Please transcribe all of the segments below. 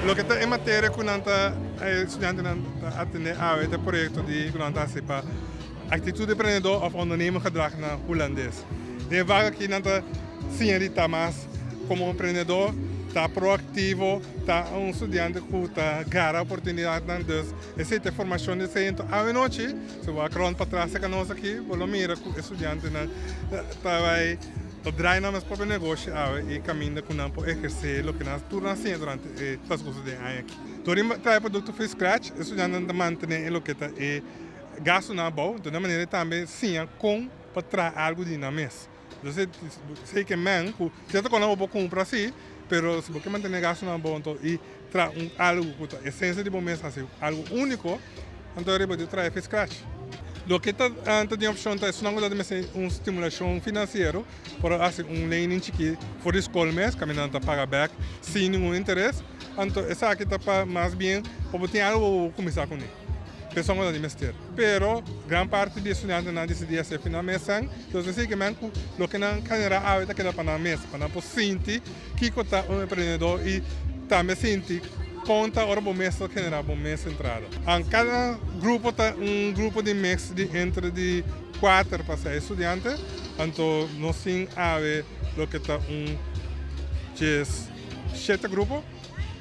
Loke ta e materia ku nan ta e studiantenan ta atendé awe ta e proyekto di ku nan ta hasi pa aktitut emprendedor òf ondernemergedrag na hulandes. Den e vak aki nan ta siña di ta mas komo emprendedor, ta proaktivo, ta un studiante ku ta gara oportunidatnan. Dus esei ta e formashon di esei. Enton awe nochi si bo wak rònt patras serka nos aki bo lo mira ku e studiantenan ta bai Ta draai nan mes propio negoshi awe i kaminda ku nan por ehersé loke nan tur nan siña durante e transkurso di e aña aki. Dor di traha e produkto free scratch, e studiantenan ta mantené e loke ta e gastunan abou, enton di e manera ei tambe siña kon pa traha algu di nan mes. Entonces esei ke men ku sierto kosnan bo por kumpra si, pero si bo ke mantené e gastunan abou anto i traha un algu ku ta esensia di bo mes hasi algu úniko, anto riba di traha e scratch. Loke ta ta den opshon ta esunnan ku ta mester un stimulashon finansiero por hasi un lening chikí for di skol mes kaminda nan ta paga bèk sin ningun interes. Anto esaki ta pa mas bien pa bo tin algu pa bo kuminsá kuné. Esun ku ta di mester. Pero gran parti di e studiantenan a disidí hasi e nan mes san. Entonces esei ke men ku loke nan generá awe ta keda pa nan mes, pa nan por sinti kiko ta un emprendedor i tambe sinti kon ta ora bo mes ta generá bo mes entrada. Kada grupo ta un grupo di mix di entre di kuater pa seis studiante, anto nos tin awe loke ta un 17 grupo.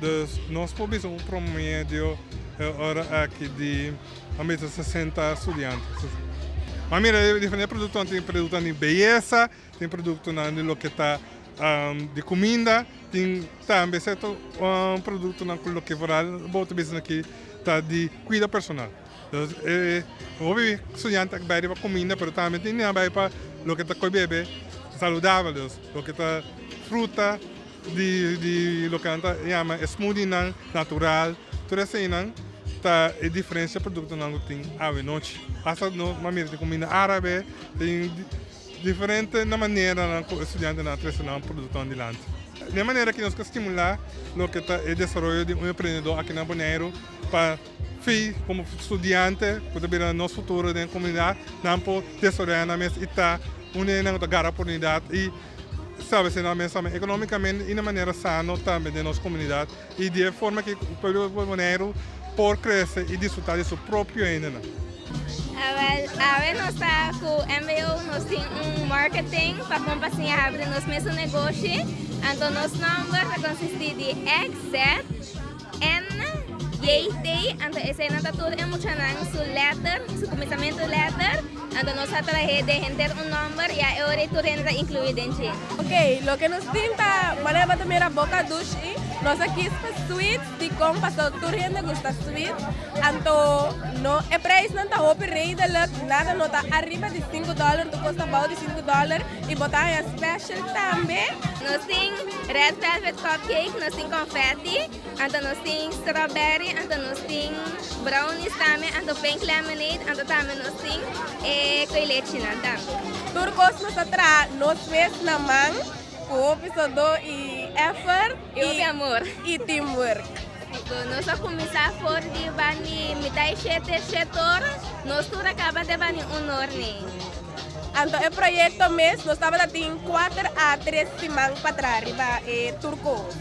Dus nos por bisa un promedio e ora aki di a bisa 60 studiante. Ma mira e diferente productonan, tin productonan di beyesa, tin productonan di loke ta di cuminda, tin tambe cierto productonan cu loke vooral bo ta bisa aki ta di cuido personal. Dus e hopi studiante a bay riba cuminda pero tambe tin a bay pa loke ta coy bebe saludabel, dus loke ta fruta. Di di loke nan ta yama e smoothienan natural, tur eseinan ta e diferencia productonan cu tin awe nochi. Hasta nos a mira tin cuminda arabe, tin diferente na maneranan cu e studiantenan a trece nan productonan dilanti. Den e manera aki nos ke stimula loke ta e desaroyo di un emprendedor aki na Boneiru pa fi como studiante cu ta bira nos futuro den comunidad nan por desaroya nan mes y ta un hende cu ta gara oportunidad y Establece nan mes tambe economicamente y na manera sano tambe den nos comunidad y di e forma ki pueblo di Boneiru por crece y disfruta di su propio hendenan. Awel, awe nos ta ku mbo, nos tin un marketing pa kon pa siña habri nos mesun negoshi. Anto nos nomber ta consisti di X, Z, N, J, T, anto eseinan ta tur e muchanan su letter, su kuminsamentu letter, anto nos a trahe den henter un nomber ya e ora ei tur hende ta inkluí den dje. Ok, loke nos tin ta manera bo ta mira boca dushi, nos a kis pa sweets dikon pasobra tur hende gusta sweet, anto no e prijsnan ta hopi redelijk, nada no ta ariba di sinku dollar, tur kos ta bou di sinku dollar y bo ta haña special tambe. Nos tin red velvet cupcake, nos tin confetti, anto nos tin strawberry, anto nos tin brownies tambe, anto pink lemonade, anto tambe nos tin e koe lechinan tambe. Tur kos nos a traha nos mes na man ku hopi sodó i effort I hopi amor. I teamwork. Nos a kuminsá for di bani mitai shete shetor, nos tur a kaba te bani un or ni. Anto e proyekto mes nos tabata tin kuater a tres siman pa traha riba e tur kos.